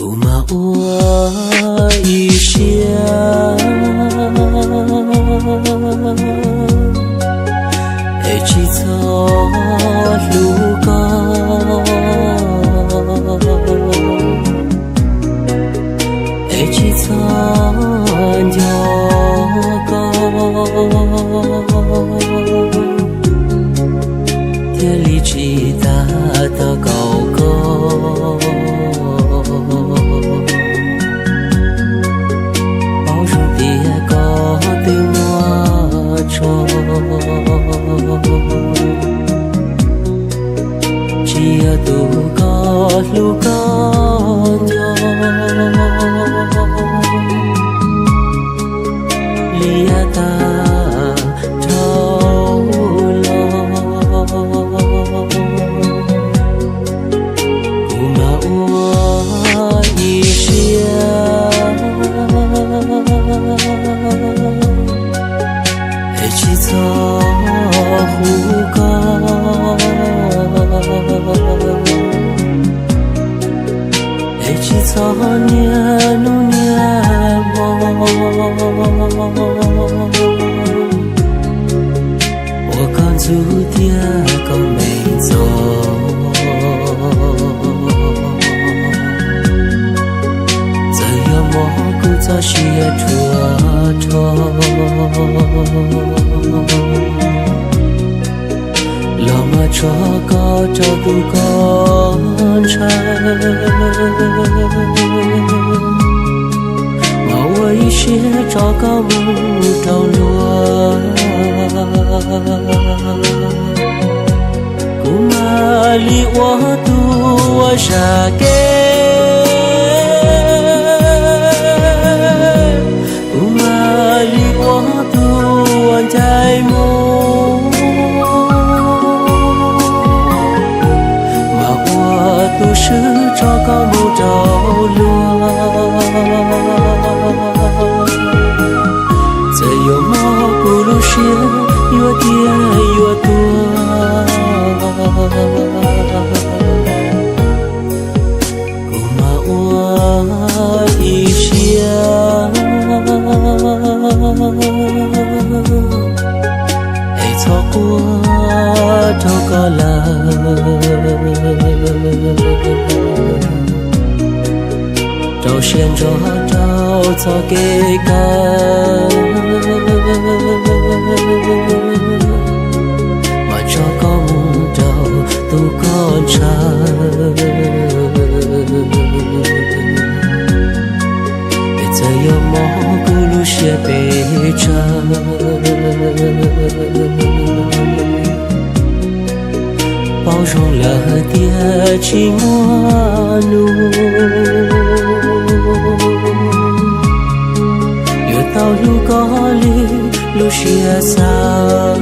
Kuv mas ua ib siab es tsis txhob hlub koj, es tsis txhob nco koj, thiaj li tsis tas tos kaum koj. Paub zoo tias koj twb muaj tso, tsis yog tus koj hlub koj nco. Liam tag dhau los, kuv mas ua ib siab es tsis txhob hlub koj, es tsis txhob niaj hnub niaj hmo ua koj ntxub thiab koj me ntxov. Txawm yog mob kuv txoj sia ruam rho, los mas tso koj rau tus koj ntshaw, mas ua ib siab tso koj mus rau luag. Kuv mam li ua tus uas zam kev, kuv mam li ua tus uas ncaim mus, mas ua tus swb tso koj mus rau luag. Txawm yuav mob kuv lub siab yuav tiag yuav tuag, kuv mam ua ib siab es txhob quaj rau koj lawm. Rau siab ntso rau txoj kev kawm, mas tso koj mus rau tus koj ntshaw. Es txawm yuav mob kuv lub siab pes tsawg, paub zoo lawm tias tsis muaj nus yuav tau hlub koj li lub siab xav.